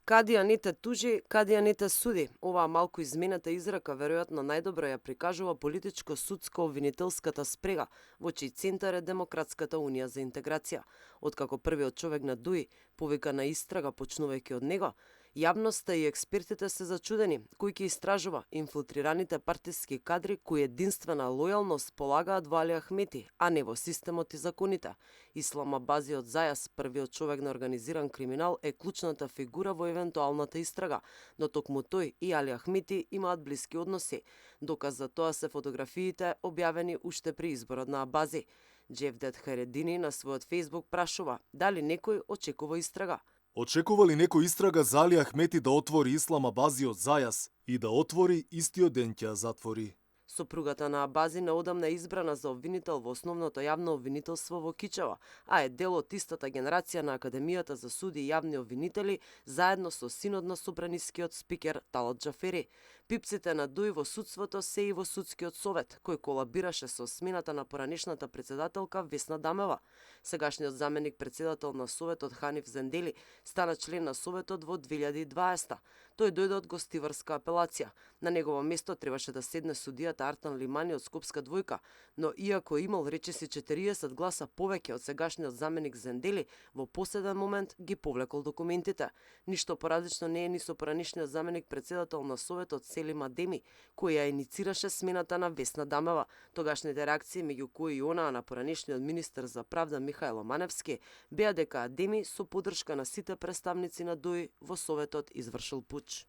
Кадија не те тужи, кадија не те суди. Оваа малку изменета изрека веројатно најдобро ја прикажува политичко-судско-обвинителската спрега во чиј центар е Демократската унија за интеграција. Откако првиот човек на ДУИ повика на истрага почнувајќи од него, јавноста и експертите се зачудени кој ќе истражува инфилтрираните партиски кадри кои единствена лојалност полагаат во Али Ахмети, а не во системот и законите. Ислам Абази од Зајас, првиот човек на организиран криминал, е клучната фигура во евентуалната истрага, но токму тој и Али Ахмети имаат блиски односи. Доказ за тоа се фотографиите објавени уште при изборот на Абази. Джевдет Харедини на својот фејсбук прашува дали некој очекува истрага. Очекува ли некој истрага за Али Ахмети да отвори Ислам Абази од Зајас и да отвори истиот ден ќе ја затвори? Сопругата на Абази неодамна е избрана за обвинител во основното јавно обвинителство во Кичева, а е дел од истата генерација на Академијата за суди и јавни обвинители, заедно со синот на собранискиот спикер Талат Џафери. Пипците на ДУИ во судството се и во судскиот совет, кој колабираше со смената на поранешната председателка Весна Дамева. Сегашниот заменик председател на советот Ханиф Зендели стана член на советот во 2020. Тој дојде од гостиварска апелација. На негово место требаше да седне судијата Артан Лимани од Скопска двојка, но иако имал речиси 40 гласа повеќе од сегашниот заменик Зендели, во последен момент ги повлекол документите. Ништо поразлично не е ни со поранешниот заменик председател на советот Селим Адеми, кој ја иницираше смената на Весна Дамева. Тогашните реакции, меѓу кои и онаа на поранешниот министер за правда Михајло Маневски, беа дека Адеми со поддршка на сите представници на ДУИ во советот извршил пуч.